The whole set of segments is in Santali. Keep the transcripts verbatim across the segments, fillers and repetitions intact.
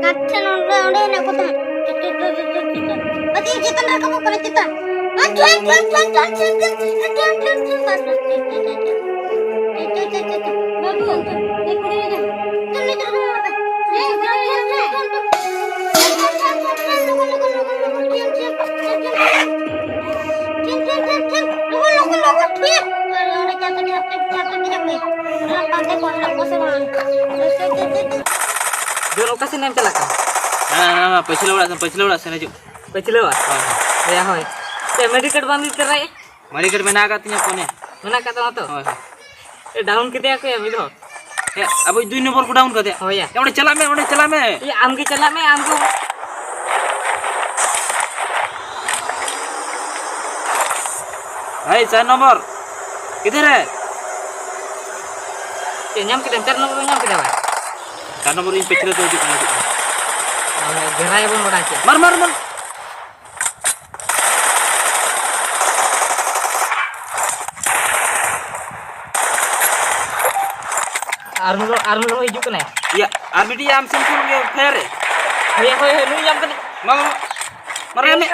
ᱟᱨ ᱴᱷᱮᱱ ᱚᱸᱰᱮ, ᱚᱸᱰᱮ ᱦᱮᱱᱟᱜ ᱠᱚ ᱛᱟᱦᱮᱸᱫ᱾ ᱪᱮᱛᱟᱱ ᱨᱮ ᱨᱟᱠᱟᱵᱚᱜ ᱠᱟᱱᱟ, ᱪᱮᱛᱟᱱ᱾ ᱟᱨ ᱴᱷᱮᱱ, ᱴᱷᱮᱱ, ᱴᱷᱮᱱ, ᱴᱷᱮᱱ, ᱴᱷᱮᱱ, ᱴᱷᱮᱱ, ᱴᱷᱮᱱ, ᱴᱷᱮᱱ, ᱴᱷᱮᱱ, ᱵᱟᱥ, ᱵᱟᱥ, ᱴᱷᱤᱠ, ᱴᱷᱤᱠ, ᱴᱷᱤᱠ, ᱴᱷᱤᱠ᱾ ᱴᱷᱤᱠ, ᱴᱷᱤᱠ, ᱴᱷᱤᱠ, ᱴᱷᱤᱠ, ᱴᱷᱤᱠ᱾ ᱵᱟᱹᱵᱩ, ᱚᱱᱛᱮ, ᱮ, ᱠᱩᱲᱤ ᱜᱤᱫᱽᱨᱟᱹ᱾ ᱪᱮᱫ ᱞᱮᱠᱟ ᱨᱮ ᱵᱟᱯᱮ? ᱦᱮᱸ, ᱦᱮᱸ, ᱦᱮᱸ, ᱦᱮᱸ᱾ ᱴᱷᱮᱱ, ᱴᱷᱮᱱ, ᱴᱷᱮᱱ, ᱴᱷᱮᱱ, ᱴᱷᱮᱱ, ᱴᱷᱮᱱ, ᱴᱷᱮᱱ, ᱴᱷᱮᱱ, ᱴᱷᱮᱱ, ᱴᱷᱮᱱ, ᱴᱷᱮᱱ, ᱴᱷᱮᱱ, ᱴᱷᱮᱱ, ᱴᱷᱮᱱ, ᱴᱷᱮᱱ᱾ ᱴᱷᱤᱠ, ᱴᱷᱤᱠ, ᱴᱷᱤᱠ, ᱴᱷᱤᱠ᱾ ᱞᱚᱜᱚᱱ, ᱞᱚᱜᱚᱱ, ᱞᱚᱜᱚᱱ, ᱴᱷᱤᱠ᱾ ᱚᱸᱰᱮ ᱪᱟᱞᱟᱜ ᱠᱚ ᱥᱮ ᱵᱟᱝ? ᱡᱚᱱ, ᱚᱠᱟ ᱥᱮᱱ ᱮᱢ ᱪᱟᱞᱟᱜ ᱠᱟᱱᱟ? ᱦᱮᱸ, ᱦᱮᱸ, ᱦᱮᱸ, ᱯᱟᱹᱪᱷᱞᱟᱹ ᱚᱲᱟᱜ ᱥᱮᱱ, ᱯᱟᱹᱪᱷᱞᱟᱹ ᱚᱲᱟᱜ ᱥᱮᱱ ᱦᱤᱡᱩᱜ᱾ ᱯᱟᱹᱪᱷᱞᱟᱹ ᱚᱲᱟᱜ? ᱦᱳᱭ, ᱦᱳᱭ᱾ ᱮᱭᱟ, ᱦᱳᱭ᱾ ᱪᱮᱫ, ᱢᱮᱰᱤᱠᱮᱴ ᱵᱟᱢ ᱤᱫᱤ ᱛᱚᱨᱟᱭᱮᱫ? ᱢᱮᱰᱤᱠᱮᱴ ᱢᱮᱱᱟᱜ ᱟᱠᱟᱫ ᱛᱤᱧᱟᱹ ᱯᱷᱳᱱᱮ᱾ ᱢᱮᱱᱟᱜ ᱟᱠᱟᱫ ᱛᱟᱢᱟ ᱛᱚ? ᱦᱳᱭ, ᱦᱳᱭ᱾ ᱮ, ᱰᱟᱣᱩᱱ ᱠᱮᱫᱮᱭᱟ ᱠᱚ ᱭᱟ ᱢᱤᱫ ᱦᱚᱲ᱾ ᱮ, ᱟᱵᱚ ᱫᱩᱭ ᱱᱚᱢᱵᱚᱨ ᱠᱚ ᱰᱟᱣᱩᱱ ᱠᱟᱫᱮᱭᱟ᱾ ᱦᱳᱭ ᱭᱟ᱾ ᱮ, ᱚᱸᱰᱮ ᱪᱟᱞᱟᱜ ᱢᱮ, ᱚᱸᱰᱮ ᱪᱟᱞᱟᱜ ᱢᱮ᱾ ᱮ, ᱟᱢ ᱜᱮ ᱪᱟᱞᱟᱜ ᱢᱮ, ᱟᱢ ᱜᱮ᱾ ᱵᱷᱟᱭ, ᱪᱟᱨ ᱱᱚᱢᱵᱚᱨ᱾ ᱠᱤᱫᱷᱟᱨ ᱦᱮ? ᱮ, ᱧᱟᱢ ᱠᱮᱫᱟᱢ, ᱪᱟᱨ ᱱᱚᱢᱵᱚᱨ ᱧᱟᱢ ᱠᱮᱫᱟ ᱵᱷᱟᱭ᱾ ᱪᱟᱨ ᱱᱚᱢᱵᱚᱨ ᱤᱧ ᱯᱤᱪᱷᱞᱟᱹ ᱛᱮ ᱦᱤᱡᱩᱜ ᱠᱟᱱᱟ, ᱦᱤᱡᱩᱜ ᱠᱟᱱᱟ᱾ ᱦᱳᱭ, ᱜᱷᱮᱨᱟᱭ ᱵᱚᱱ ᱵᱟᱲᱟᱭ ᱪᱮᱫ? ᱢᱟᱨ, ᱢᱟᱨ, ᱢᱟᱨ᱾ ᱟᱨ ᱢᱤᱫ ᱦᱚᱲ, ᱟᱨ ᱢᱤᱫ ᱦᱚᱲ ᱦᱤᱡᱩᱜ ᱠᱟᱱᱟᱭ᱾ ᱤᱭᱟᱹ, ᱟᱨ ᱢᱤᱫᱴᱤᱡ ᱟᱢ ᱥᱮᱱ ᱠᱷᱚᱱ ᱜᱮ ᱯᱷᱮᱭᱟᱨ ᱨᱮ᱾ ᱦᱳᱭ, ᱦᱳᱭ, ᱦᱳᱭ, ᱱᱩᱭ ᱧᱟᱢ ᱠᱟᱫᱮ᱾ ᱢᱟ, ᱢᱟ, ᱢᱟ᱾ ᱢᱟᱨᱮ ᱢᱮ᱾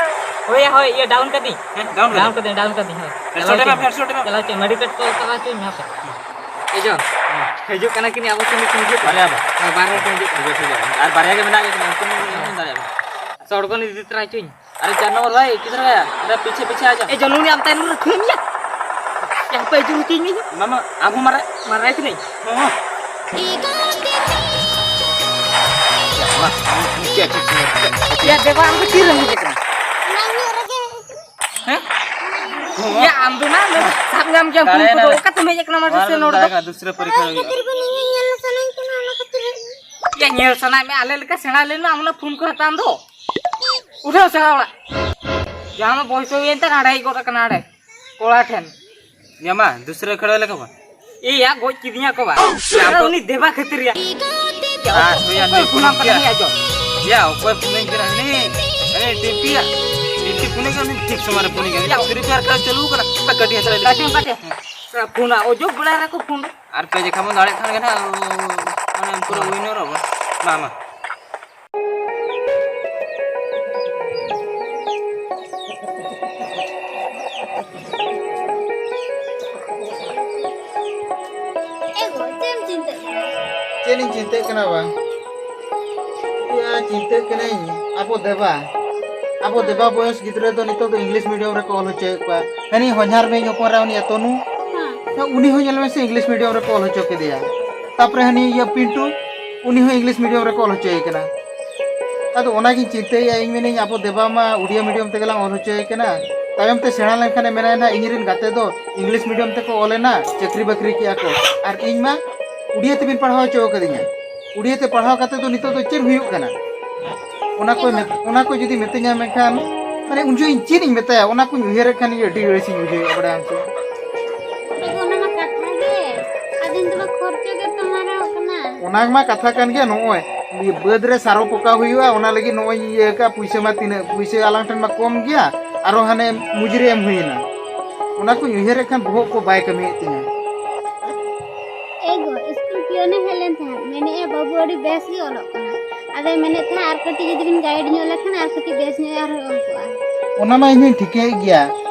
ᱦᱳᱭ, ᱦᱳᱭ, ᱤᱭᱟᱹ, ᱰᱟᱣᱩᱱ ᱠᱟᱫᱤᱧ᱾ ᱦᱮᱸ, ᱰᱟᱣᱩᱱ ᱰᱟᱣᱩᱱ ᱠᱟᱫᱤᱧ᱾ ᱠᱟᱫᱤᱧ, ᱰᱟᱣᱩᱱ ᱠᱟᱫᱤᱧ, ᱦᱳᱭ᱾ ᱦᱮᱰᱥᱚᱴ ᱪᱟᱞᱟᱣ ᱮᱢᱟ, ᱦᱚᱪᱚᱧ ᱢᱮ᱾ ᱦᱮᱰᱥᱚᱴ ᱮᱢᱟ᱾ ᱪᱟᱞᱟᱣ ᱦᱚᱪᱚᱧ ᱢᱮ, ᱦᱟᱯᱮ᱾ ᱮ ᱡᱚᱱ, ᱦᱤᱡᱩᱜ ᱠᱟᱱᱟ ᱠᱤᱱ ᱟᱵᱚ ᱥᱮᱱ ᱠᱤᱱ ᱦᱤᱡᱩᱜ ᱠᱟᱱᱟ᱾ ᱵᱟᱨᱭᱟ ᱵᱟ᱾ ᱦᱳᱭ, ᱵᱟᱨᱭᱟ ᱠᱤᱱ ᱦᱤᱡᱩᱜ ᱠᱟᱱᱟ᱾ ᱴᱷᱤᱠ ᱜᱮᱭᱟ, ᱴᱷᱤᱠ ᱜᱮᱭᱟ᱾ ᱟᱨ ᱵᱟᱨᱭᱟ ᱜᱮ ᱢᱮᱱᱟᱜ ᱠᱤᱱᱟ, ᱩᱱᱠᱤᱱ ᱦᱚᱸ ᱫᱟᱲᱮᱭᱟᱜᱼᱟ᱾ ᱥᱚᱲᱠᱚᱱ ᱤᱫᱤ ᱛᱚᱨᱟ ᱦᱚᱪᱚᱧ᱾ ᱟᱨᱮ ᱪᱟᱨ ᱱᱚᱢᱵᱚᱨ ᱵᱷᱟᱭ, ᱠᱤᱫᱷᱟᱨ ᱜᱟᱭᱟ? ᱢᱮᱨᱟ ᱯᱤᱪᱷᱮ ᱯᱤᱪᱷᱮ ᱟ ᱡᱟ᱾ ᱮ ᱡᱚᱱ, ᱩᱱᱤ ᱟᱢ ᱛᱟᱭᱱᱚᱢ ᱨᱮ ᱛᱷᱩᱭᱟᱢ ᱭᱟ᱾ ᱭᱟ, ᱦᱟᱯᱮ, ᱦᱤᱡᱩᱜ ᱦᱚᱪᱚᱧ ᱢᱮ ᱭᱟ᱾ ᱢᱟᱢᱟ, ᱟᱢ ᱦᱚᱸ ᱢᱟᱨᱟᱭ᱾ ᱢᱟᱨᱟᱭ ᱠᱟᱹᱱᱟᱹᱧ᱾ ᱦᱚᱸ, ᱦᱚᱸ᱾ ᱭᱟ, ᱢᱟ, ᱪᱮᱫ, ᱪᱮᱫ, ᱪᱮᱫ, ᱪᱮᱫ? ᱭᱟ, ᱫᱮᱵᱟ, ᱟᱢ ᱫᱚ ᱛᱤᱨᱮᱢ ᱦᱮᱡ ᱟᱠᱟᱱᱟ? ᱦᱮᱸ? ᱭᱟ, ᱟᱢ ᱫᱚ ᱱᱟ, ᱥᱟᱵ ᱧᱟᱢ ᱜᱮᱭᱟᱢ ᱫᱟᱲᱮ ᱯᱷᱳᱱ ᱠᱚᱫᱚ᱾ ᱱᱟ᱾ ᱚᱠᱟ ᱛᱮᱢ ᱦᱮᱡ ᱟᱠᱟᱱᱟ ᱢᱟᱥᱮ ᱱᱚᱰᱮ ᱫᱚ? ᱫᱟᱲᱮ ᱱᱟ, ᱫᱩᱥᱨᱟᱹ ᱯᱚᱨᱤᱠᱠᱷᱟ ᱦᱩᱭᱩᱜᱼᱟ᱾ ᱠᱷᱟᱹᱛᱤᱨ ᱵᱟᱹᱧ ᱧᱮᱞ ᱥᱟᱱᱟᱧ ᱠᱟᱱᱟ, ᱚᱱᱟ ᱠᱷᱟᱹᱛᱤᱨ ᱦᱮᱡ ᱮᱱᱟ᱾ ᱭᱟ, ᱧᱮᱞ ᱥᱟᱱᱟᱭᱮᱫ ᱢᱮ, ᱟᱞᱮ ᱞᱮᱠᱟ ᱥᱮᱬᱟ ᱞᱮᱱ ᱢᱟ, ᱟᱢ ᱚᱱᱟ ᱯᱷᱳᱱ ᱠᱚ ᱦᱟᱛᱟᱣ ᱟᱢ ᱫᱚ᱾ ᱩᱴᱷᱟᱹᱣ ᱥᱮᱬᱟ ᱚᱲᱟᱜ᱾ ᱡᱟᱦᱟᱸ ᱢᱟ ᱵᱚᱭᱮᱥ ᱦᱩᱭᱮᱱ ᱛᱟᱭ, ᱦᱟᱸᱰᱮ ᱦᱮᱡ ᱜᱚᱫ ᱟᱠᱟᱱᱟ, ᱦᱟᱸᱰᱮ ᱠᱚᱲᱟ ᱴᱷᱮᱱ᱾ ᱧᱟᱢᱟ, ᱫᱩᱥᱨᱟᱹ ᱠᱷᱮᱲᱣᱟᱹ ᱞᱮᱠᱟ ᱵᱚᱱ᱾ ᱮᱭᱟ, ᱜᱚᱡ ᱠᱤᱫᱤᱧᱟ ᱠᱚ ᱵᱟ᱾ ᱟᱢ ᱟᱨ ᱫᱚ ᱩᱱᱤ ᱫᱮᱵᱟ ᱠᱷᱟᱹᱛᱤᱨ ᱭᱟ᱾ ᱟᱨ ᱦᱩᱭᱟ, ᱚᱠᱚᱭ ᱱᱩᱭ ᱯᱷᱳᱱᱟᱢ ᱠᱟᱱᱟ ᱴᱤᱯᱤᱭᱟ᱾ ᱩᱱᱤ ᱟᱡᱚᱢ? ᱭᱟ, ᱚᱠᱚᱭ ᱯᱷᱳᱱᱟᱹᱧ ᱠᱟᱱᱟ? ᱦᱟᱹᱱᱤ, ᱦᱟᱹᱱᱤ ᱴᱤᱯᱤᱭᱟ᱾ ᱴᱤᱯᱤ ᱯᱷᱳᱱᱟᱹᱧ ᱠᱟᱱᱟ, ᱩᱱᱤ ᱴᱷᱤᱠ ᱥᱚᱢᱚᱭ ᱨᱮ ᱯᱷᱳᱱᱟᱹᱧ ᱠᱟᱱᱟ᱾ ᱭᱟ᱾ ᱯᱷᱨᱤ ᱯᱷᱟᱭᱟᱨ ᱠᱷᱮᱞ ᱪᱟᱹᱞᱩ ᱠᱟᱱᱟ᱾ ᱚᱠᱟ ᱠᱟᱹᱴᱤᱡ ᱦᱟᱛᱟᱲ ᱞᱟᱹᱜᱤᱫ᱾ ᱠᱟᱴᱤ, ᱠᱟᱴᱤ᱾ ᱯᱷᱳᱱᱟ, ᱚᱡᱚᱜ ᱵᱮᱲᱟ ᱨᱮᱠᱚ ᱯᱷᱳᱱ᱾ ᱟᱨ ᱯᱮ ᱡᱮᱠᱷᱟ ᱵᱚᱱ ᱫᱟᱲᱮᱭᱟᱜ ᱠᱷᱟᱱ ᱜᱮ ᱱᱟᱦᱟᱜ, ᱢᱟᱱᱮ, ᱯᱩᱨᱟᱹ ᱦᱮᱸ᱾ ᱩᱭᱱᱟᱨ ᱟᱵᱚᱱ᱾ ᱢᱟ, ᱢᱟ᱾ ᱪᱮᱫ ᱞᱤᱧ ᱪᱤᱱᱛᱟᱹᱜ ᱠᱟᱱᱟ ᱵᱟ? ᱤᱭᱟᱹ, ᱪᱤᱱᱛᱟᱹᱜ ᱠᱟᱹᱱᱟᱹᱧ, ᱟᱵᱚ ᱫᱮᱵᱟ, ᱟᱵᱚ ᱫᱮᱵᱟ ᱵᱚᱭᱚᱥ ᱜᱤᱫᱽᱨᱟᱹ ᱫᱚ ᱱᱤᱛᱚᱜ ᱫᱚ ᱤᱝᱞᱤᱥ ᱢᱤᱰᱤᱭᱟᱢ ᱨᱮᱠᱚ ᱚᱞ ᱦᱚᱪᱚᱭᱮᱫ ᱠᱚᱣᱟ᱾ ᱦᱟᱹᱱᱤ ᱦᱚᱧᱦᱟᱨ ᱢᱮᱧ ᱦᱚᱯᱚᱱ ᱨᱮ ᱩᱱᱤ ᱛᱚᱱᱩ, ᱦᱮᱸ᱾ ᱩᱱᱤ ᱦᱚᱸ ᱧᱮᱞ ᱢᱮᱥᱮ ᱤᱝᱞᱤᱥ ᱢᱤᱰᱤᱭᱟᱢ ᱨᱮᱠᱚ ᱚᱞ ᱦᱚᱪᱚ ᱠᱮᱫᱮᱭᱟ᱾ ᱛᱟᱯᱚᱨᱮ ᱦᱟᱹᱱᱤ ᱤᱭᱟᱹ ᱯᱤᱱᱴᱩ, ᱩᱱᱤ ᱦᱚᱸ ᱤᱝᱞᱤᱥ ᱢᱤᱰᱤᱭᱟᱢ ᱨᱮᱠᱚ ᱚᱞ ᱦᱚᱪᱚᱭᱮ ᱠᱟᱱᱟ᱾ ᱟᱫᱚ ᱚᱱᱟᱜᱤᱧ ᱪᱤᱱᱛᱟᱹᱭᱮᱫᱼᱟ, ᱤᱧ ᱢᱮᱱᱟᱹᱧ ᱟᱵᱚ ᱫᱮᱵᱟ ᱢᱟ ᱩᱰᱤᱭᱟ ᱢᱤᱰᱤᱭᱟᱢ ᱛᱮᱜᱮ ᱞᱟᱝ ᱚᱞ ᱦᱚᱪᱚᱭᱮ ᱠᱟᱱᱟ᱾ ᱛᱟᱭᱚᱢ ᱛᱮ ᱥᱮᱬᱟ ᱞᱮᱱᱠᱷᱟᱱᱮ ᱢᱮᱱᱟᱭ ᱱᱟᱦᱟᱜ ᱤᱧ ᱨᱮᱱ ᱜᱟᱛᱮ ᱫᱚ ᱤᱝᱞᱤᱥ ᱢᱤᱰᱤᱭᱟᱢ ᱛᱮᱠᱚ ᱚᱞ ᱮᱱᱟ, ᱪᱟᱹᱠᱨᱤ ᱵᱟᱹᱠᱨᱤ ᱠᱮᱜᱼᱟ ᱠᱚ, ᱟᱨ ᱤᱧ ᱢᱟ ᱩᱰᱤᱭᱟ ᱛᱮᱵᱤᱱ ᱯᱟᱲᱦᱟᱣ ᱦᱚᱪᱚ ᱠᱟᱫᱤᱧᱟ᱾ ᱩᱰᱤᱭᱟ ᱛᱮ ᱯᱟᱲᱦᱟᱣ ᱠᱟᱛᱮ ᱫᱚ ᱱᱤᱛᱚᱜ ᱫᱚ ᱪᱮᱫ ᱦᱩᱭᱩᱜ ᱠᱟᱱᱟ? ᱚᱱᱟ ᱠᱚ ᱢᱮᱛ-, ᱚᱱᱟ ᱠᱚ ᱡᱩᱫᱤ ᱢᱤᱛᱟᱹᱧᱟ, ᱢᱮᱱᱠᱷᱟᱱ ᱢᱟᱱᱮ ᱩᱱ ᱡᱚᱦᱚᱜ ᱤᱧ ᱪᱮᱫ ᱤᱧ ᱢᱮᱛᱟᱭᱟ? ᱚᱱᱟ ᱠᱚᱧ ᱩᱭᱦᱟᱹᱨᱮᱫ ᱠᱷᱟᱱ ᱤᱧ ᱟᱹᱰᱤ ᱟᱹᱲᱤᱥᱤᱧ ᱵᱩᱡᱷᱟᱹᱣᱮᱫᱼᱟ, ᱵᱟᱲᱟᱭᱟᱢ ᱥᱮ? ᱟᱫᱚ ᱚᱱᱟ ᱢᱟ ᱠᱟᱛᱷᱟ ᱜᱮ, ᱟᱫᱚ ᱱᱤᱛᱚᱜ ᱢᱟ ᱠᱷᱚᱨᱪᱟ ᱜᱮ ᱛᱚ ᱢᱟᱨᱟᱣᱚᱜ ᱠᱟᱱᱟ᱾ ᱚᱱᱟ ᱢᱟ ᱠᱟᱛᱷᱟ ᱠᱟᱱ ᱜᱮᱭᱟ, ᱱᱚᱜᱼᱚᱭ ᱵᱟᱹᱫᱽ ᱨᱮ ᱥᱟᱨᱚ ᱯᱚᱠᱟ ᱦᱩᱭᱩᱜᱼᱟ, ᱚᱱᱟ ᱞᱟᱹᱜᱤᱫ ᱱᱚᱜᱼᱚᱭ ᱤᱧ ᱤᱭᱟᱹ ᱟᱠᱟᱫᱼᱟ, ᱯᱩᱭᱥᱟᱹ ᱢᱟ ᱛᱤᱱᱟᱹᱜ, ᱯᱩᱭᱥᱟᱹ ᱟᱞᱟᱝ ᱴᱷᱮᱱ ᱢᱟ ᱠᱚᱢ ᱜᱮᱭᱟ, ᱟᱨᱚ ᱦᱟᱱᱮ ᱢᱩᱡᱽᱨᱤ ᱮᱢ ᱦᱩᱭᱮᱱᱟ᱾ ᱚᱱᱟ ᱠᱚᱧ ᱩᱭᱦᱟᱹᱨᱮᱫ ᱠᱷᱟᱱ ᱵᱚᱦᱚᱜ ᱠᱚ ᱵᱟᱭ ᱠᱟᱹᱢᱤᱭᱮᱫ ᱛᱤᱧᱟᱹ᱾ ᱮ ᱜᱚ, ᱥᱠᱩᱞ ᱯᱤᱭᱚᱱᱮ ᱦᱮᱡ ᱞᱮᱱ ᱛᱟᱦᱮᱸᱫ, ᱢᱮᱱᱮᱫᱼᱟ ᱵᱟᱹᱵᱩ ᱟᱹᱰᱤ ᱵᱮᱥ ᱜᱮ ᱚᱞᱚᱜ ᱠᱟᱱᱟ᱾ ᱟᱫᱚᱭ ᱢᱮᱱᱮᱫ ᱛᱟᱦᱮᱸᱫ ᱟᱨ ᱠᱟᱹᱴᱤᱡ ᱡᱩᱫᱤ ᱵᱤᱱ ᱜᱟᱭᱤᱰ ᱧᱚᱜ ᱞᱮᱠᱷᱟᱱ ᱟᱨ ᱠᱟᱹᱴᱤᱡ ᱵᱮᱥ ᱧᱚᱜ ᱟᱨᱦᱚᱸ ᱚᱞ ᱠᱚᱜᱼᱟ᱾ ᱚᱱᱟ ᱢᱟ ᱤᱧ ᱦᱚᱸᱧ ᱴᱷᱤᱠᱟᱹᱭᱮᱫ ᱜᱮᱭᱟ,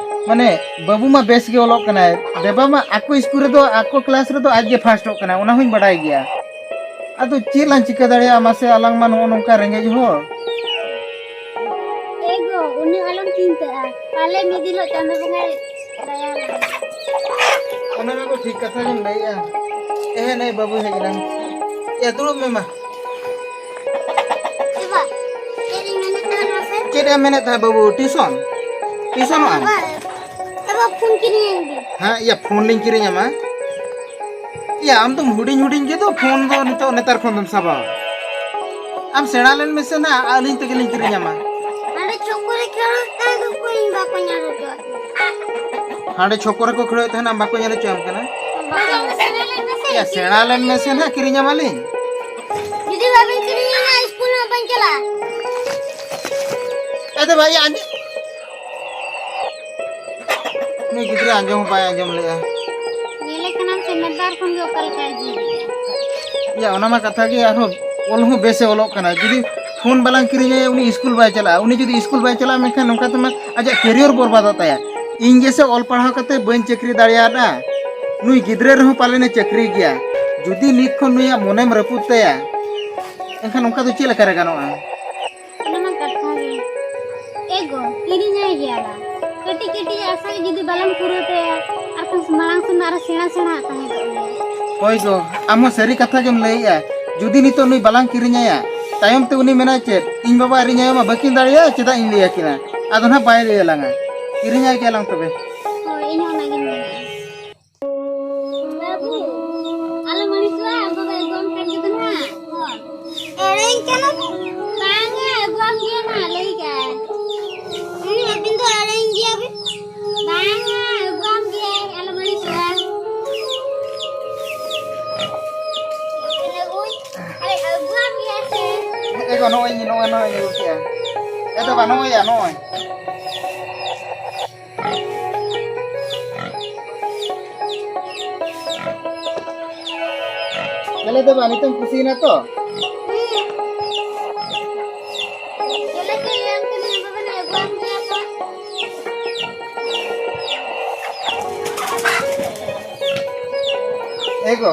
ᱢᱟᱱᱮ ᱵᱟᱹᱵᱩ ᱢᱟ ᱵᱮᱥ ᱜᱮ ᱚᱞᱚᱜ ᱠᱟᱱᱟᱭ, ᱫᱮᱵᱟ ᱢᱟ ᱟᱠᱚ ᱥᱠᱩᱞ ᱨᱮᱫᱚ, ᱟᱠᱚ ᱠᱞᱟᱥ ᱨᱮᱫᱚ ᱟᱡ ᱜᱮ ᱯᱷᱟᱥᱴᱚᱜ ᱠᱟᱱᱟᱭ, ᱚᱱᱟ ᱦᱚᱸᱧ ᱵᱟᱰᱟᱭ ᱜᱮᱭᱟ᱾ ᱟᱫᱚ ᱪᱮᱫ ᱞᱟᱝ ᱪᱤᱠᱟᱹ ᱫᱟᱲᱮᱭᱟᱜᱼᱟ ᱢᱟᱥᱮ, ᱟᱞᱟᱝ ᱢᱟ ᱱᱚᱜᱼᱚ ᱱᱚᱝᱠᱟ ᱨᱮᱸᱜᱮᱡ ᱦᱚᱲ᱾ ᱮ ᱜᱚ, ᱩᱱᱟᱹᱜ ᱟᱞᱚᱢ ᱪᱤᱱᱛᱟᱹᱜᱼᱟ, ᱯᱟᱞᱮ ᱢᱤᱫ ᱫᱤᱱᱚᱜ ᱪᱟᱸᱫᱚ ᱵᱚᱸᱜᱟᱭ ᱫᱟᱭᱟ ᱞᱟᱝᱟ᱾ ᱚᱱᱟ ᱢᱟ ᱠᱚ ᱴᱷᱤᱠ ᱠᱟᱛᱷᱟ ᱜᱮᱢ ᱞᱟᱹᱭᱮᱜᱼᱟ᱾ ᱮᱦᱮ, ᱱᱟᱹᱭ ᱵᱟᱹᱵᱩ ᱦᱮᱡ ᱮᱱᱟ᱾ ᱮ, ᱫᱩᱲᱩᱵ ᱢᱮ ᱢᱟ᱾ ᱮ ᱵᱟ, ᱪᱮᱫ ᱤᱧ ᱢᱮᱱᱮᱫ ᱛᱟᱦᱮᱸ ᱢᱟᱥᱮ? ᱪᱮᱫ ᱮᱢ ᱢᱮᱱᱮᱫ ᱛᱟᱦᱮᱸ ᱵᱟᱹᱵᱩ? ᱴᱤᱭᱩᱥᱚᱱ? ᱴᱤᱭᱩᱥᱚᱱᱚᱜ ᱟᱢ? ᱵᱟ, ᱮ ᱵᱟ, ᱯᱷᱳᱱ ᱠᱤᱨᱤᱧ ᱟᱹᱧ ᱢᱮ᱾ ᱦᱮᱸ, ᱤᱭᱟᱹ, ᱯᱷᱳᱱ ᱞᱤᱧ ᱠᱤᱨᱤᱧ ᱟᱢᱟ᱾ ᱤᱭᱟᱹ, ᱟᱢ ᱫᱚᱢ ᱦᱩᱰᱤᱧ ᱦᱩᱰᱤᱧ ᱜᱮᱫᱚ, ᱯᱷᱳᱱ ᱫᱚ ᱱᱤᱛᱚᱜ, ᱱᱮᱛᱟᱨ ᱠᱷᱚᱱ ᱫᱚᱢ ᱥᱟᱵᱟ᱾ ᱟᱢ ᱥᱮᱬᱟ ᱞᱮᱱ ᱢᱮᱥᱮ ᱱᱟᱜ, ᱟᱹᱞᱤᱧ ᱛᱮᱜᱮ ᱞᱤᱧ ᱠᱤᱨᱤᱧ ᱟᱢᱟ᱾ ᱦᱟᱸᱰᱮ ᱪᱷᱚᱠ ᱠᱚᱨᱮ ᱠᱷᱮᱞᱳᱰ ᱛᱟᱦᱮᱸ ᱫᱚ ᱚᱠᱚᱭ ᱤᱧ ᱵᱟᱠᱚ ᱧᱮᱞ ᱦᱚᱪᱚᱣᱟᱜ ᱠᱟᱱᱟ᱾ ᱦᱟᱸᱰᱮ ᱪᱷᱚᱠ ᱠᱚᱨᱮ ᱠᱚ ᱠᱷᱮᱞᱳᱰ ᱛᱟᱦᱮᱱᱟ, ᱟᱢ ᱵᱟᱠᱚ ᱧᱮᱞ ᱦᱚᱪᱚᱭᱟᱢ ᱠᱟᱱᱟ? ᱵᱟᱠᱚ ᱧᱮᱞ ᱦᱚᱪᱚᱭᱟᱢ ᱭᱟ, ᱠᱟᱱᱟ᱾ ᱥᱮᱬᱟ ᱞᱮᱱ ᱢᱮᱥᱮ ᱱᱟᱜ, ᱠᱤᱨᱤᱧ ᱟᱢᱟᱞᱤᱧ᱾ ᱡᱩᱫᱤ ᱵᱟᱵᱮᱱ ᱠᱤᱨᱤᱧᱟ, ᱤᱥᱠᱩᱞ ᱦᱚᱸ ᱵᱟᱹᱧ ᱪᱟᱞᱟᱜᱼᱟ᱾ ᱮ ᱫᱮ ᱵᱷᱟᱭ, ᱟᱸᱡ-, ᱩᱱᱤ ᱜᱤᱫᱽᱨᱟᱹ ᱟᱸᱡᱚᱢ ᱦᱚᱸ ᱵᱟᱭ ᱟᱸᱡᱚᱢ ᱞᱮᱜᱼᱟ᱾ ᱧᱮᱞᱮ ᱠᱟᱱᱟᱢ ᱥᱮ ᱱᱮᱛᱟᱨ ᱠᱷᱚᱱ ᱜᱮ ᱚᱠᱟ ᱞᱮᱠᱟᱭ ᱡᱤᱞ ᱮᱫᱟ᱾ ᱭᱟ, ᱚᱱᱟ ᱢᱟ ᱠᱟᱛᱷᱟ ᱜᱮ, ᱟᱨᱦᱚᱸ ᱚᱞ ᱦᱚᱸ ᱵᱮᱥᱮ ᱚᱞᱚᱜ ᱠᱟᱱᱟ᱾ ᱡᱩᱫᱤ ᱯᱷᱳᱱ ᱵᱟᱞᱟᱝ ᱠᱤᱨᱤᱧᱟᱭᱟ, ᱩᱱᱤ ᱤᱥᱠᱩᱞ ᱵᱟᱭ ᱪᱟᱞᱟᱜᱼᱟ᱾ ᱩᱱᱤ ᱡᱩᱫᱤ ᱤᱥᱠᱩᱞ ᱵᱟᱭ ᱪᱟᱞᱟᱜᱼᱟ, ᱢᱮᱱᱠᱷᱟᱱ ᱱᱚᱝᱠᱟ ᱛᱮᱢᱟ ᱟᱡᱟᱜ ᱠᱮᱨᱤᱭᱚᱨ ᱵᱚᱨᱵᱟᱫᱚᱜ ᱛᱟᱭᱟ᱾ ᱤᱧ ᱜᱮᱥᱮ ᱚᱞ ᱯᱟᱲᱦᱟᱣ ᱠᱟᱛᱮ ᱵᱟᱹᱧ ᱪᱟᱹᱠᱨᱤ ᱫᱟᱲᱮᱭᱟᱫᱼᱟ, ᱱᱩᱭ ᱜᱤᱫᱽᱨᱟᱹ ᱨᱮᱦᱚᱸ ᱯᱟᱞᱮᱱᱮ ᱪᱟᱹᱠᱨᱤ ᱜᱮᱭᱟ᱾ ᱡᱩᱫᱤ ᱱᱤᱛ ᱠᱷᱚᱱ ᱱᱩᱭᱟᱜ ᱢᱚᱱᱮᱢ ᱨᱟᱹᱯᱩᱫ ᱛᱟᱭᱟ, ᱮᱱᱠᱷᱟᱱ ᱚᱱᱠᱟ ᱫᱚ ᱪᱮᱫ ᱞᱮᱠᱟᱨᱮ ᱜᱟᱱᱚᱜᱼᱟ? ᱚᱱᱟ ᱢᱟ ᱠᱟᱛᱷᱟ ᱜᱮ᱾ ᱮ ᱜᱚ, ᱠᱤᱨᱤᱧᱟᱭ ᱜᱮᱭᱟᱞᱟᱝ᱾ ᱠᱟᱹᱴᱤᱡ ᱠᱟᱹᱴᱤᱡ ᱟᱥᱟ ᱜᱮ ᱡᱩᱫᱤ ᱵᱟᱞᱟᱝ ᱯᱩᱨᱟᱹᱣ ᱛᱟᱭᱟ, ᱟᱨ ᱠᱷᱟᱱ ᱢᱟᱲᱟᱝ ᱥᱮᱱ ᱟᱨᱚ ᱥᱮᱬᱟ ᱥᱮᱬᱟ ᱛᱟᱦᱮᱸ ᱠᱚᱜ ᱢᱮ᱾ ᱦᱳᱭ ᱜᱚ, ᱟᱢ ᱦᱚᱸ ᱥᱟᱹᱨᱤ ᱠᱟᱛᱷᱟ ᱜᱮᱢ ᱞᱟᱹᱭᱮᱜᱼᱟ᱾ ᱡᱩᱫᱤ ᱱᱤᱛᱚᱜ ᱱᱩᱭ ᱵᱟᱞᱟᱝ ᱠᱤᱨᱤᱧᱟᱭᱟ, ᱛᱟᱭᱚᱢ ᱛᱮ ᱩᱱᱤ ᱢᱮᱱᱟᱭ ᱪᱮᱫ, "ᱤᱧ ᱵᱟᱵᱟ ᱟᱨ ᱤᱧ ᱟᱭᱳ ᱢᱟ ᱵᱟᱹᱠᱤᱱ ᱫᱟᱲᱮᱭᱟᱜᱼᱟ, ᱪᱮᱫᱟᱜ ᱤᱧ ᱞᱟᱹᱭ ᱟᱹᱠᱤᱱᱟ?" ᱟᱫᱚ ᱱᱟᱦᱟᱜ ᱵᱟᱭ ᱞᱟᱹᱭ ᱟᱞᱟᱝᱟ᱾ ᱠᱤᱨᱤᱧᱟᱭ ᱜᱮᱭᱟᱞᱟᱝ ᱛᱚᱵᱮ᱾ ᱦᱳᱭ, ᱤᱧ ᱦᱚᱸ ᱚᱱᱟᱜᱤᱧ ᱢᱮᱱᱮᱫᱼᱟ᱾ ᱵᱟᱹᱵᱩ, ᱟᱞᱚᱢ ᱟᱹᱲᱤᱥᱚᱜᱼᱟ, ᱟᱵᱚ ᱫᱚ ᱟᱹᱜᱩᱣᱟᱢ ᱠᱟᱱ ᱜᱮᱫᱚ ᱱᱟᱦᱟᱜ᱾ ᱦᱳᱭ᱾ ᱮᱲᱮᱧ ᱠᱟᱱᱟ ᱯᱮ? ᱵᱟᱝᱟ, ᱟᱹᱜᱩᱣᱟᱢ ᱜᱮᱭᱟ ᱱᱟᱦᱟᱜ, ᱞᱟᱹᱭ ᱠᱟᱜᱼᱟᱭ᱾ ᱦᱩᱸ, ᱟᱹᱵᱤᱱ ᱫᱚ ᱮᱲᱮᱧ ᱜᱮᱭᱟ ᱵᱤᱱ᱾ ᱵᱟᱝᱟ, ᱟᱹᱜᱩᱣᱟᱢ ᱜᱮᱭᱟᱭ, ᱟᱞᱚᱢ ᱟᱹᱲᱤᱥᱚᱜᱼᱟ᱾ ᱟᱞᱮ ᱟᱹᱜᱩᱣᱟᱢ ᱜᱮᱭᱟ ᱥᱮ? ᱮ ᱜᱚ, ᱱᱚᱜᱼᱚᱭ, ᱱᱚᱜᱼᱚᱭ, ᱱᱚᱜᱼᱚᱭ ᱟᱹᱜᱩ ᱠᱮᱜᱼᱟ᱾ ᱮ ᱫᱚ ᱵᱟ, ᱱᱚᱜᱼᱚᱭ ᱭᱟ, ᱱᱚᱜᱼᱚᱭ᱾ ᱛᱟᱦᱞᱮ ᱫᱚ ᱵᱟ, ᱱᱤᱛᱚᱜ ᱠᱩᱥᱤᱭᱮᱱᱟ ᱛᱚ? ᱦᱩᱸ᱾ ᱪᱮᱫ ᱞᱮᱠᱟ ᱤᱭᱟᱹ ᱮᱢ ᱠᱟᱹᱱᱟᱹᱧ, ᱵᱟᱵᱟ ᱱᱟᱜ ᱟᱹᱜᱩᱣᱟᱢ ᱜᱮᱭᱟ ᱛᱚ᱾ ᱮ ᱜᱚ,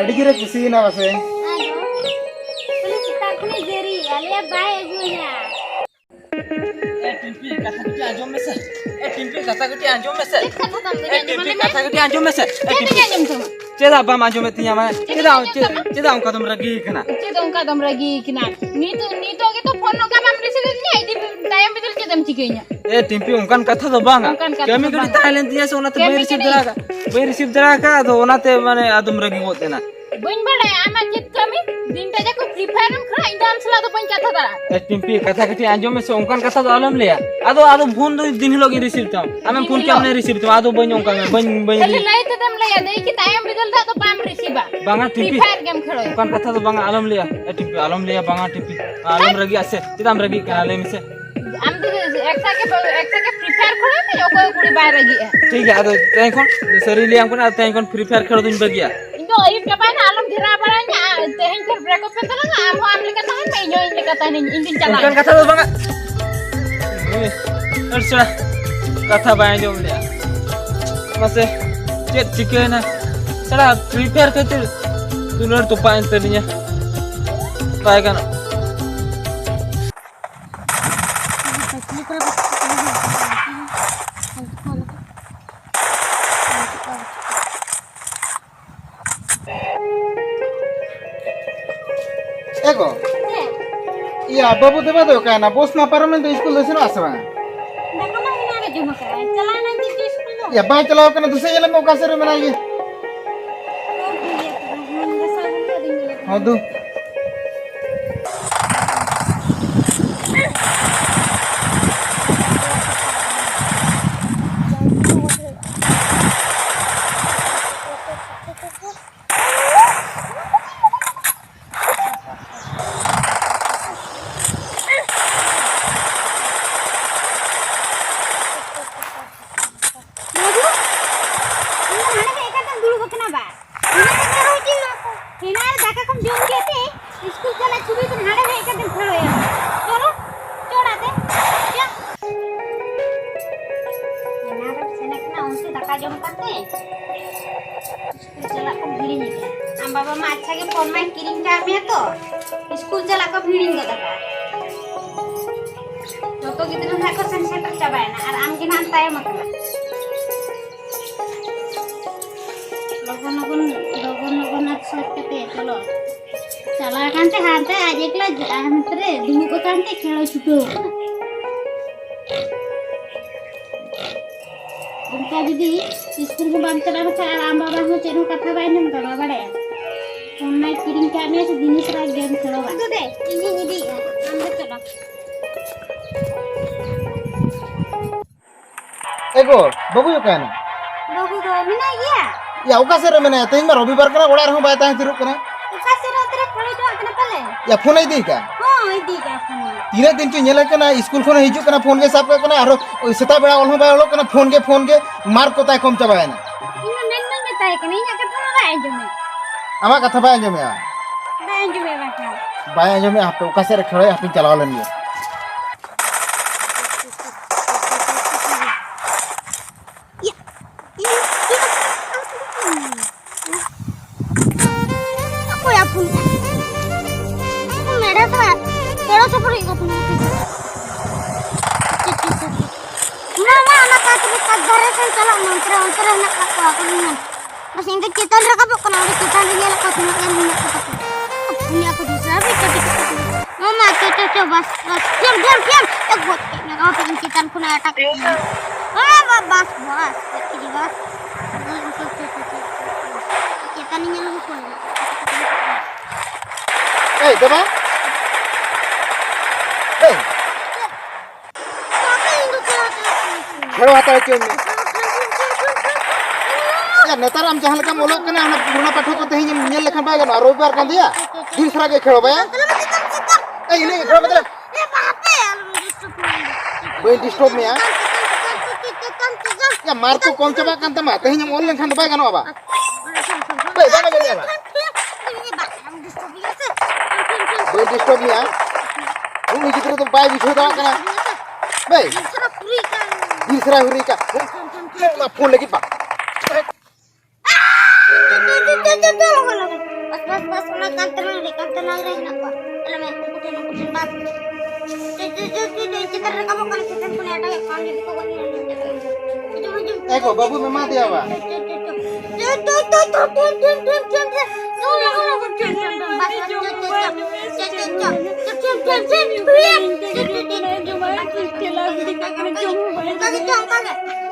ᱟᱹᱰᱤ ᱡᱳᱨᱮ ᱠᱩᱥᱤᱭᱮᱱᱟ ᱯᱟᱥᱮ? ᱟᱫᱚ, ᱩᱱᱤ ᱥᱮᱛᱟᱜ ᱠᱷᱚᱱᱮ ᱡᱟᱹᱨᱤᱭᱮᱫᱼᱟ, ᱞᱟᱹᱭᱟ ᱵᱟᱭ ᱟᱹᱜᱩᱣᱟᱹᱧᱟ᱾ ᱮ ᱴᱤᱢᱯᱤ, ᱠᱟᱛᱷᱟ ᱠᱟᱹᱴᱤᱡ ᱟᱸᱡᱚᱢ ᱢᱮᱥᱮ᱾ ᱮ ᱴᱤᱢᱯᱤ, ᱠᱟᱛᱷᱟ ᱠᱟᱹᱴᱤᱡ ᱟᱸᱡᱚᱢ ᱢᱮᱥᱮ᱾ ᱪᱮᱫ ᱠᱟᱛᱷᱟ ᱛᱟᱢ ᱫᱚ? ᱮ ᱟᱸᱡᱚᱢ ᱴᱤᱢᱯᱤ, ᱢᱮ᱾ ᱠᱟᱛᱷᱟ ᱠᱟᱹᱴᱤᱡ ᱟᱸᱡᱚᱢ ᱢᱮᱥᱮ᱾ ᱮ ᱪᱮᱫ ᱴᱤᱢᱯᱤ, ᱤᱧ ᱟᱸᱡᱚᱢ ᱛᱟᱢᱟ? ᱪᱮᱫᱟᱜ ᱵᱟᱢ ᱟᱸᱡᱚᱢᱮᱫ ᱛᱤᱧᱟ ᱢᱟ? ᱪᱮᱫ ᱪᱮᱫᱟᱜ, ᱤᱧ ᱟᱸᱡᱚᱢ ᱪᱮᱫ, ᱛᱟᱢᱟ? ᱪᱮᱫᱟᱜ ᱚᱱᱠᱟ ᱫᱚᱢ ᱨᱟᱹᱜᱤ ᱠᱟᱱᱟ? ᱪᱮᱫ ᱚᱱᱠᱟ ᱫᱚᱢ ᱨᱟᱹᱜᱤ ᱠᱟᱱᱟ? ᱱᱤᱛᱚᱜ, ᱱᱤᱛᱚᱜ ᱜᱮᱛᱚ ᱯᱷᱳᱱ ᱱᱚᱝᱠᱟ ᱵᱟᱢ ᱨᱤᱥᱤᱵᱷ ᱮᱫ ᱛᱤᱧᱟ, ᱤᱫᱤ ᱛᱟᱭᱚᱢ ᱵᱤᱫᱟᱹᱞ ᱪᱮᱫ ᱮᱢ ᱪᱤᱠᱟᱹᱧᱟ? ᱮ ᱴᱤᱢᱯᱤ, ᱚᱱᱠᱟᱱ ᱠᱟᱛᱷᱟ ᱫᱚ ᱵᱟᱝᱟ᱾ ᱚᱱᱠᱟᱱ ᱠᱟᱛᱷᱟ ᱠᱟᱹᱢᱤ ᱫᱚ ᱠᱟᱹᱴᱤᱡ ᱵᱟᱝᱟ᱾ ᱛᱟᱦᱮᱸ ᱞᱮᱱ ᱛᱤᱧᱟ ᱥᱮ, ᱚᱱᱟᱛᱮ ᱵᱟᱹᱧ ᱠᱟᱹᱢᱤ ᱨᱤᱥᱤᱵᱷ ᱠᱟᱹᱴᱤᱡ᱾ ᱫᱟᱲᱮ ᱟᱠᱟᱫ, ᱵᱟᱹᱧ ᱨᱤᱥᱤᱵᱷ ᱫᱟᱲᱮ ᱟᱠᱟᱫ, ᱟᱫᱚ ᱚᱱᱟᱛᱮ ᱢᱟᱱᱮ ᱟᱫᱚᱢ ᱨᱟᱹᱜᱤ ᱜᱚᱫ ᱮᱱᱟ᱾ ᱵᱟᱹᱧ ᱵᱟᱲᱟᱭᱟ, ᱟᱢᱟᱜ ᱪᱮᱫ ᱠᱟᱹᱢᱤ? ᱫᱤᱱᱴᱟ ᱡᱟᱠᱚ Free Fire ᱮᱢ ᱠᱷᱮᱞᱟ, ᱤᱧ ᱫᱚ ᱟᱢ ᱥᱟᱞᱟᱜ ᱫᱚ ᱵᱟᱹᱧ ᱠᱟᱛᱷᱟ ᱫᱟᱲᱮᱭᱟᱜᱼᱟ᱾ ᱮ ᱴᱤᱢᱯᱤ, ᱠᱟᱛᱷᱟ ᱠᱟᱹᱴᱤᱡ ᱟᱸᱡᱚᱢ ᱢᱮᱥᱮ, ᱚᱱᱠᱟᱱ ᱠᱟᱛᱷᱟ ᱫᱚ ᱟᱞᱚᱢ ᱞᱟᱹᱭᱟ᱾ ᱟᱫᱚ, ᱟᱫᱚ ᱯᱷᱳᱱ ᱫᱚ ᱫᱤᱱ ᱦᱤᱞᱳᱜ ᱜᱤᱧ ᱨᱤᱥᱤᱵᱷ ᱛᱟᱢᱟ, ᱟᱢᱮᱢ ᱫᱤᱱ ᱯᱷᱳᱱ ᱠᱮᱭᱟ ᱦᱤᱞᱳᱜ? ᱢᱟᱱᱮ ᱨᱤᱥᱤᱵᱷ ᱛᱟᱢᱟ, ᱟᱫᱚ ᱵᱟᱹᱧ ᱚᱱᱠᱟ ᱢᱮ, ᱵᱟᱹᱧ, ᱵᱟᱹᱧ ᱠᱷᱟᱹᱞᱤ ᱨᱤᱥᱤᱵᱷ᱾ ᱞᱟᱹᱭ ᱛᱮᱫᱚᱢ ᱞᱟᱹᱭᱟ, ᱫᱟᱹᱭ ᱠᱤ ᱛᱟᱭᱚᱢ ᱵᱤᱫᱟᱹᱞ ᱫᱚ ᱟᱫᱚ ᱵᱟᱢ ᱨᱤᱥᱤᱵᱷᱟ᱾ ᱵᱟᱝᱟ Free ᱴᱤᱢᱯᱤ, Fire ᱜᱮᱢ ᱠᱷᱮᱞᱳᱭᱟ᱾ ᱚᱱᱠᱟᱱ ᱠᱟᱛᱷᱟ ᱫᱚ ᱵᱟᱝᱟ, ᱟᱞᱚᱢ ᱞᱟᱹᱭᱟ᱾ ᱮ ᱴᱤᱢᱯᱤ, ᱟᱞᱚᱢ ᱞᱟᱹᱭᱟ, ᱵᱟᱝᱟ ᱴᱤᱢᱯᱤ, ᱟᱞᱚᱢ ᱦᱮᱸ? ᱨᱟᱹᱜᱤᱜᱼᱟ ᱥᱮ, ᱪᱮᱫᱟᱜ ᱮᱢ ᱨᱟᱹᱜᱤᱜ ᱠᱟᱱᱟ ᱞᱟᱹᱭ ᱢᱮᱥᱮ? ᱟᱢ ᱫᱚ ᱮᱠᱥᱟ ᱜᱮ, ᱮᱠᱥᱟ ᱜᱮ Free Fire ᱠᱷᱮᱞᱳᱭ ᱢᱮ, ᱚᱠᱚᱭ ᱠᱩᱲᱤ ᱵᱟᱭ ᱨᱟᱹᱜᱤᱜᱼᱟ᱾ ᱴᱷᱤᱠ ᱜᱮᱭᱟ, ᱟᱫᱚ ᱛᱮᱦᱮᱧ ᱠᱷᱚᱱ ᱥᱟᱹᱨᱤ ᱞᱟᱹᱭᱟᱢ ᱠᱟᱱᱟ, ᱟᱫᱚ ᱛᱮᱦᱮᱧ ᱠᱷᱚᱱ Free Fire ᱠᱷᱮᱞ ᱫᱚᱧ ᱵᱟᱹᱜᱤᱭᱟ᱾ ᱤᱧ ᱫᱚ ᱟᱹᱭᱩᱵ ᱪᱟᱵᱟᱭᱮᱱᱟ, ᱟᱞᱚᱢ ᱰᱷᱮᱨᱟ ᱵᱟᱲᱟᱧᱟ᱾ ᱟᱨ ᱛᱮᱦᱮᱧ ᱠᱷᱚᱱ break up ᱮᱱ ᱛᱟᱞᱟᱝᱟ, ᱟᱢ ᱦᱚᱸ ᱟᱢ ᱞᱮᱠᱟ ᱛᱟᱦᱮᱱᱟᱹᱧ, ᱤᱧ ᱫᱩᱧ ᱪᱟᱞᱟᱜᱼᱟ᱾ ᱚᱱᱠᱟᱱ ᱠᱟᱛᱷᱟ ᱫᱚ ᱵᱟᱝᱟ᱾ ᱩᱭ, ᱟᱹᱰᱤ ᱪᱮᱦᱨᱟ ᱠᱟᱛᱷᱟ ᱵᱟᱭ ᱟᱸᱡᱚᱢ ᱞᱮᱜᱼᱟ᱾ ᱢᱟᱥᱮ, ᱪᱮᱫ ᱪᱤᱠᱟᱹᱭᱮᱱᱟ? ᱥᱟᱞᱟ ᱯᱷᱨᱤ ᱯᱷᱟᱭᱟᱨ ᱠᱷᱟᱹᱛᱤᱨ ᱫᱩᱞᱟᱹᱲ ᱛᱚᱯᱟᱜ ᱮᱱ ᱛᱟᱹᱞᱤᱧᱟ᱾ ᱵᱟᱭ ᱜᱟᱱᱚᱜ᱾ ᱮ ᱜᱚ, ᱦᱮᱸ᱾ ᱤᱭᱟ, ᱵᱟᱹᱵᱩ ᱫᱮᱵᱟ ᱫᱚ ᱚᱠᱟᱭᱮᱱᱟ? ᱵᱚᱥ ᱢᱟ ᱯᱟᱨᱚᱢᱮᱱ ᱫᱚ, ᱥᱠᱩᱞ ᱫᱚ ᱥᱮᱱᱚᱜ ᱟᱥᱮ ᱵᱟᱝ? ᱫᱟᱠᱟ ᱢᱟ ᱮᱱᱟᱝ ᱨᱮ ᱡᱚᱢ ᱟᱠᱟᱫᱟᱭ, ᱪᱟᱞᱟᱣ ᱮᱱᱟᱭ ᱪᱮᱫ ᱪᱚ ᱥᱠᱩᱞ ᱫᱚ᱾ ᱭᱟ, ᱵᱟᱭ ᱪᱟᱞᱟᱣ ᱠᱟᱱᱟ, ᱫᱩᱥᱮ ᱧᱮᱞᱮ ᱢᱮ ᱚᱠᱟ ᱥᱮᱫ ᱨᱮ ᱢᱮᱱᱟᱭ ᱜᱮ᱾ ᱦᱚᱸ, ᱫᱩ᱾ ᱵᱟᱹᱵᱩ, ᱟᱢ ᱫᱚ ᱦᱟᱸᱰᱮ ᱦᱮᱡ ᱠᱟᱛᱮᱢ ᱫᱩᱲᱩᱵ ᱟᱠᱟᱱᱟ ᱵᱟ? ᱦᱟᱸᱰᱮ ᱫᱚ ᱪᱮᱫ ᱦᱚᱸ ᱪᱮᱫ ᱦᱚᱸ ᱵᱟᱠᱚ᱾ ᱮᱱᱟᱝ ᱨᱮ ᱫᱟᱠᱟ ᱠᱚᱢ ᱡᱚᱢ ᱠᱮᱫ ᱛᱮ, ᱥᱠᱩᱞ ᱪᱟᱞᱟᱜ ᱪᱷᱩᱴᱤ ᱠᱟᱱᱟ, ᱦᱟᱸᱰᱮ ᱦᱮᱡ ᱠᱟᱛᱮᱢ ᱠᱷᱟᱹᱲᱚᱭᱟ᱾ ᱪᱚᱞᱚ, ᱪᱚ ᱚᱲᱟᱜ ᱛᱮ, ᱪᱚ᱾ ᱮᱱᱟᱝ ᱨᱮᱢ ᱥᱮᱱ ᱟᱠᱟᱱᱟ ᱚᱱᱛᱮ ᱫᱟᱠᱟ ᱡᱚᱢ ᱠᱟᱛᱮ᱾ ᱥᱠᱩᱞ ᱪᱟᱞᱟᱜ ᱠᱚᱢ ᱦᱤᱲᱤᱧ ᱟᱠᱟᱫᱟ᱾ ᱟᱢ ᱵᱟᱵᱟ ᱢᱟ ᱟᱪᱪᱷᱟ ᱜᱮ ᱯᱷᱳᱱ ᱢᱟᱭ ᱠᱤᱨᱤᱧ ᱠᱟᱜ ᱢᱮᱭᱟ ᱛᱚ, ᱥᱠᱩᱞ ᱪᱟᱞᱟᱜ ᱠᱚᱢ ᱦᱤᱲᱤᱧ ᱜᱚᱫ ᱟᱠᱟᱫᱟ᱾ ᱡᱚᱛᱚ ᱜᱤᱫᱽᱨᱟᱹ ᱱᱟᱦᱟᱜ ᱠᱚ ᱥᱮᱱ ᱥᱮᱴᱮᱨ ᱪᱟᱵᱟᱭᱮᱱᱟ ᱟᱨ ᱟᱢ ᱜᱮ ᱱᱟᱦᱟᱜ ᱮᱢ ᱛᱟᱭᱚᱢ ᱟᱠᱟᱱᱟ᱾ ᱞᱚᱜᱚᱱ ᱞᱚᱜᱚᱱ, ᱞᱚᱜᱚᱱ ᱞᱚᱜᱚᱱ ᱟᱨ ᱥᱟᱹᱛ ᱠᱟᱛᱮ ᱪᱚᱞᱚ᱾ ᱪᱟᱞᱟᱣ ᱟᱠᱟᱱ ᱛᱮ ᱦᱟᱱᱛᱮ ᱟᱡ ᱮᱠᱞᱟ ᱦᱟᱱᱛᱮ ᱨᱮ ᱫᱩᱲᱩᱵ ᱟᱠᱟᱱ ᱛᱮ ᱠᱷᱮᱞ ᱪᱷᱩᱴᱟᱹᱣ ᱟᱠᱟᱱᱟ᱾ ᱚᱱᱠᱟ ᱡᱩᱫᱤ ᱥᱠᱩᱞ ᱦᱚᱸ ᱵᱟᱢ ᱪᱟᱞᱟᱜ ᱠᱷᱟᱱ ᱟᱨ ᱟᱢ ᱵᱟᱵᱟ ᱦᱚᱸ ᱪᱮᱫ ᱦᱚᱸ ᱠᱟᱛᱷᱟ ᱵᱟᱭ ᱟᱸᱡᱚᱢ ᱛᱟᱢᱟ, ᱵᱟᱲᱟᱭᱟ? ᱯᱷᱳᱱ ᱢᱟᱭ ᱠᱤᱨᱤᱧ ᱠᱟᱜ ᱢᱮᱭᱟ ᱥᱮ ᱫᱤᱱᱤᱥ ᱨᱮ ᱜᱮᱢ ᱠᱷᱮᱞᱳᱜᱟ? ᱫᱩ ᱫᱮ, ᱤᱧ ᱜᱤᱧ ᱤᱫᱤᱭᱮᱫᱼᱟ, ᱟᱢ ᱫᱚ ᱪᱚᱞᱚ᱾ ᱮ ᱜᱚ, ᱵᱟᱹᱵᱩᱭ ᱚᱠᱟᱭᱮᱱᱟ? ᱵᱟᱹᱵᱩ ᱫᱚ ᱢᱮᱱᱟᱭ ᱜᱮᱭᱟ᱾ ᱭᱟ, ᱚᱠᱟ ᱥᱮᱫ ᱨᱮ ᱢᱮᱱᱟᱭᱟ? ᱛᱮᱦᱮᱧ ᱢᱟ ᱨᱚᱵᱤᱵᱟᱨ ᱠᱟᱱᱟ, ᱚᱲᱟᱜ ᱨᱮᱦᱚᱸ ᱵᱟᱭ ᱛᱟᱦᱮᱸ ᱛᱷᱤᱨᱚᱜ ᱠᱟᱱᱟ᱾ ᱚᱠᱟ ᱥᱮᱫ ᱨᱮ ᱚᱱᱛᱮ ᱨᱮ ᱠᱷᱮᱞ ᱦᱚᱪᱚᱣᱟᱜ ᱠᱟᱱᱟ ᱯᱟᱞᱮ᱾ ᱭᱟ, ᱯᱷᱳᱱᱮ ᱤᱫᱤᱭ ᱠᱟᱜᱼᱟ? ᱦᱚᱸ, ᱤᱫᱤᱭ ᱠᱟᱜᱼᱟ ᱯᱷᱳᱱ ᱢᱟ᱾ ᱛᱤᱱᱟᱹᱜ ᱫᱤᱱ ᱪᱚᱧ ᱧᱮᱞᱮ ᱠᱟᱱᱟ, ᱥᱠᱩᱞ ᱠᱷᱚᱱᱮ ᱦᱤᱡᱩᱜ ᱠᱟᱱᱟ, ᱯᱷᱳᱱ ᱜᱮ ᱥᱟᱵ ᱠᱟᱜ ᱠᱟᱱᱟ, ᱟᱨᱦᱚᱸ ᱥᱮᱛᱟᱜ ᱵᱮᱲᱟ ᱚᱞ ᱦᱚᱸ ᱵᱟᱭ ᱚᱞᱚᱜ ᱠᱟᱱᱟ, ᱯᱷᱳᱱ ᱜᱮ ᱯᱷᱳᱱ ᱜᱮ, ᱢᱟᱨᱠ ᱠᱚᱛᱟᱭ ᱠᱚᱢ ᱪᱟᱵᱟᱭᱮᱱᱟ᱾ ᱤᱧ ᱢᱟ ᱢᱮᱱ ᱢᱟᱧ ᱢᱮᱛᱟᱭ ᱠᱟᱱᱟ, ᱤᱧᱟᱹᱜ ᱠᱟᱛᱷᱟ ᱢᱟ ᱵᱟᱭ ᱟᱸᱡᱚᱢᱮᱫ᱾ ᱟᱢᱟᱜ ᱠᱟᱛᱷᱟ ᱵᱟᱭ ᱟᱸᱡᱚᱢᱮᱜᱼᱟ? ᱵᱟᱭ ᱟᱸᱡᱚᱢᱮᱫ ᱵᱟᱝᱠᱷᱟᱱ᱾ ᱵᱟᱭ ᱟᱸᱡᱚᱢᱮᱜᱼᱟ, ᱦᱟᱯᱮ ᱚᱠᱟ ᱥᱮᱫ ᱨᱮ ᱠᱷᱮᱞᱳᱭᱟ, ᱦᱟᱯᱮᱧ ᱪᱟᱞᱟᱣ ᱞᱮᱱ ᱜᱮ᱾ ᱤᱭᱟᱹ, ᱤᱭᱟᱹ, ᱤᱭᱟᱹ᱾ ᱫᱷᱟᱨᱮ ᱥᱮᱱ ᱪᱟᱞᱟᱜ ᱢᱮ, ᱚᱱᱛᱮ ᱨᱮ, ᱚᱱᱛᱮ ᱨᱮ ᱦᱮᱱᱟᱜ ᱠᱟᱜ ᱠᱚᱣᱟ, ᱟᱠᱚ ᱧᱮᱞ ᱢᱮ᱾ ᱵᱟᱥ ᱤᱧ ᱫᱚ ᱪᱮᱛᱟᱱ ᱨᱟᱠᱟᱵᱚᱜ ᱠᱟᱱᱟ, ᱚᱸᱰᱮ ᱪᱮᱛᱟᱱ ᱨᱮ ᱧᱮᱞ ᱠᱚ ᱛᱤᱱᱟᱹᱜ ᱜᱟᱱ ᱢᱮᱱᱟᱜ ᱠᱚ ᱛᱟᱠᱚᱣᱟ᱾ ᱩᱱᱤ ᱟᱠᱚ ᱫᱤᱥᱟᱹ ᱦᱟᱵᱤᱡ ᱠᱟᱹᱴᱤᱡ ᱠᱟᱹᱴᱤᱡ᱾ ᱢᱟᱢᱟ, ᱪᱚ, ᱪᱚ, ᱪᱚ, ᱵᱟᱥ, ᱵᱟᱥ, ᱯᱷᱮᱢ, ᱯᱷᱮᱢ, ᱯᱷᱮᱢ᱾ ᱮ, ᱜᱚᱡ ᱠᱮᱫ ᱢᱮᱭᱟ ᱠᱚ, ᱤᱧ ᱪᱮᱛᱟᱱ ᱠᱷᱚᱱᱟᱜ ᱮᱴᱟᱜ ᱠᱮᱫ ᱢᱮᱭᱟ᱾ ᱵᱟᱥ, ᱵᱟᱥ, ᱵᱟᱥ, ᱜᱚᱡ ᱠᱮᱫᱮ, ᱵᱟᱥ᱾ ᱪᱮᱛᱟᱱ ᱤᱧ ᱧᱮᱞ ᱟᱹᱜᱩ ᱠᱚᱣᱟ᱾ ᱮᱭ, ᱫᱮᱵᱟ᱾ ᱮᱭ᱾ ᱠᱷᱮᱲᱚ ᱦᱟᱛᱟᱲ ᱦᱚᱪᱚᱧ ᱢᱮ᱾ ᱭᱟ, ᱱᱮᱛᱟᱨ ᱟᱢ ᱡᱟᱦᱟᱸ ᱞᱮᱠᱟᱢ ᱚᱞᱚᱜ ᱠᱟᱱᱟ, ᱚᱱᱟ ᱯᱩᱨᱚᱱᱟ ᱯᱟᱴᱷᱚᱠ ᱠᱚ ᱛᱮᱦᱮᱧ ᱮᱢ ᱧᱮᱞ ᱞᱮᱠᱷᱟᱱ ᱵᱟᱭ ᱜᱟᱱᱚᱜᱼᱟ᱾ ᱨᱚᱵᱤᱵᱟᱨ ᱠᱟᱱ ᱫᱚᱭᱟ, ᱫᱤᱱ ᱥᱟᱨᱟ ᱜᱮ ᱠᱷᱮᱲᱚ ᱵᱟᱭᱟ᱾ ᱮᱭ, ᱤᱱᱟᱹ ᱜᱮ ᱠᱷᱮᱲᱚ ᱵᱟᱫᱟᱞ᱾ ᱵᱟᱹᱧ disturb ᱢᱮᱭᱟ᱾ ᱭᱟ, ᱢᱟᱨ ᱠᱚ ᱠᱚᱢ ᱪᱟᱵᱟᱜ ᱠᱟᱱ ᱛᱟᱢᱟ, ᱛᱮᱦᱮᱧ ᱮᱢ ᱚᱞ ᱞᱮᱱᱠᱷᱟᱱ ᱫᱚ ᱵᱟᱭ ᱜᱟᱱᱚᱜᱼᱟ ᱵᱟ? ᱵᱟᱭ, ᱵᱟᱭ ᱜᱟᱱᱚᱜᱼᱟ᱾ ᱵᱟᱹᱧ disturb ᱢᱮᱭᱟ᱾ ᱩᱱᱤ ᱜᱤᱫᱽᱨᱟᱹ ᱫᱚ ᱵᱟᱭ ᱵᱩᱡᱷᱟᱹᱣ ᱫᱟᱲᱮᱭᱟᱜ ᱠᱟᱱᱟ᱾ ᱵᱮᱭ, ᱫᱤᱱ ᱥᱟᱨᱟ ᱦᱩᱨᱤ ᱠᱟᱜ᱾ ᱚᱱᱟ ᱯᱷᱳᱱ ᱞᱟᱹᱜᱤᱫ ᱵᱟ᱾ ᱵᱟᱥ, ᱵᱟᱥ, ᱵᱟᱥ, ᱚᱱᱟ ᱠᱟᱱ ᱛᱟᱞᱟᱝ ᱨᱮ, ᱠᱟᱱ ᱛᱟᱞᱟᱝ ᱨᱮ ᱦᱮᱱᱟᱜ ᱠᱚᱣᱟ᱾ ᱟᱞᱚᱢ ᱮᱢ, ᱩᱱᱠᱩ ᱴᱷᱮᱱ, ᱩᱱᱠᱩ ᱴᱷᱮᱱ, ᱵᱟᱥ᱾ ᱪᱮ, ᱪᱮ, ᱪᱮ, ᱪᱮ, ᱪᱮ, ᱪᱮᱛᱟᱱ ᱨᱟᱠᱟᱵᱚᱜ ᱠᱟᱱᱟ, ᱪᱮᱛᱟᱱ ᱠᱷᱚᱱ ᱮᱴᱟᱜ ᱠᱚ ᱟᱢ ᱡᱩᱫᱤ ᱠᱚ ᱜᱚᱡ ᱮᱱᱟ, ᱦᱤᱡᱩᱜ, ᱦᱤᱡᱩᱜ᱾ ᱮ ᱜᱚ, ᱵᱟᱹᱵᱩᱢ ᱮᱢᱟ ᱫᱮᱭᱟ ᱵᱟ? ᱪᱮ, ᱪᱮ, ᱪᱮ, ᱪᱮ᱾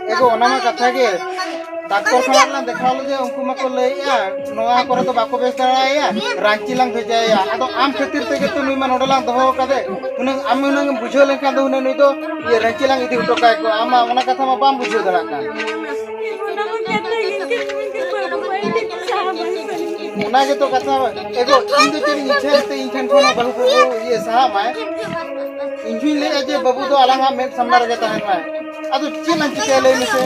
ᱮ ᱜᱚ, ᱚᱱᱟ ᱢᱟ ᱠᱟᱛᱷᱟ ᱜᱮ᱾ ᱰᱟᱠᱛᱚᱨ ᱠᱷᱟᱱᱟ ᱨᱮᱞᱟᱝ ᱫᱮᱠᱷᱟᱣ ᱞᱮᱫᱮᱭᱟ, ᱩᱱᱠᱩ ᱢᱟᱠᱚ ᱞᱟᱹᱭᱮᱜᱼᱟ, ᱱᱚᱣᱟ ᱠᱚᱨᱮ ᱫᱚ ᱵᱟᱠᱚ ᱵᱮᱥ ᱫᱟᱲᱮᱭᱟᱭᱟ, ᱨᱟᱸᱪᱤ ᱞᱟᱝ ᱵᱷᱮᱡᱟᱭᱮᱭᱟ᱾ ᱟᱫᱚ ᱟᱢ ᱠᱷᱟᱹᱛᱤᱨ ᱛᱮᱜᱮ ᱛᱚ ᱱᱩᱭ ᱢᱟ ᱱᱚᱰᱮ ᱞᱟᱝ ᱫᱚᱦᱚ ᱟᱠᱟᱫᱮ᱾ ᱦᱩᱱᱟᱹᱝ ᱟᱢ ᱦᱩᱱᱟᱹᱝ ᱮᱢ ᱵᱩᱡᱷᱟᱹᱣ ᱞᱮᱱᱠᱷᱟᱱ ᱫᱚ ᱦᱩᱱᱟᱹᱝ ᱱᱩᱭ ᱫᱚ, ᱤᱭᱟᱹ, ᱨᱟᱸᱪᱤ ᱞᱟᱝ ᱤᱫᱤ ᱦᱚᱴᱚ ᱠᱟᱭ ᱠᱚᱣᱟ᱾ ᱟᱢ ᱢᱟ ᱚᱱᱟ ᱠᱟᱛᱷᱟ ᱢᱟ ᱵᱟᱢ ᱵᱩᱡᱷᱟᱹᱣ ᱫᱟᱲᱮᱭᱟᱜ ᱠᱟᱱ᱾ ᱚᱱᱟ ᱜᱮᱛᱚ ᱠᱟᱛᱷᱟ᱾ ᱮ ᱜᱚ, ᱤᱧ ᱫᱚ ᱪᱮᱫ ᱤᱧ ᱤᱪᱪᱷᱟᱹᱭᱟ ᱡᱟᱛᱮ ᱤᱧ ᱴᱷᱮᱱ ᱠᱷᱚᱱ ᱦᱚᱸ ᱵᱟᱹᱦᱩ ᱠᱚ ᱤᱭᱟᱹ ᱥᱟᱦᱟᱜ ᱢᱟᱭ? ᱤᱧ ᱦᱚᱸᱧ ᱞᱟᱹᱭᱮᱫᱼᱟ ᱡᱮ ᱵᱟᱹᱵᱩ ᱫᱚ ᱟᱞᱟᱝᱟᱜ ᱢᱮᱫ ᱥᱟᱢᱱᱟ ᱨᱮᱜᱮ ᱛᱟᱦᱮᱱ ᱢᱟᱭ᱾ ᱟᱫᱚ ᱪᱮᱫ ᱞᱟᱝ ᱪᱤᱠᱟᱹᱭᱟ ᱞᱟᱹᱭ ᱢᱮᱥᱮ?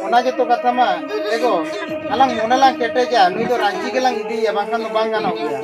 ᱚᱱᱟ ᱜᱮᱛᱚ ᱠᱟᱛᱷᱟ ᱢᱟ᱾ ᱮ ᱜᱚ, ᱟᱞᱟᱝ ᱢᱚᱱᱮ ᱞᱟᱝ ᱠᱮᱴᱮᱡᱟ, ᱱᱩᱭ ᱫᱚ ᱨᱟᱸᱪᱤ ᱜᱮᱞᱟᱝ ᱤᱫᱤᱭᱮᱭᱟ, ᱵᱟᱝᱠᱷᱟᱱ ᱫᱚ ᱵᱟᱝ ᱜᱟᱱᱚᱜ ᱜᱮᱭᱟ᱾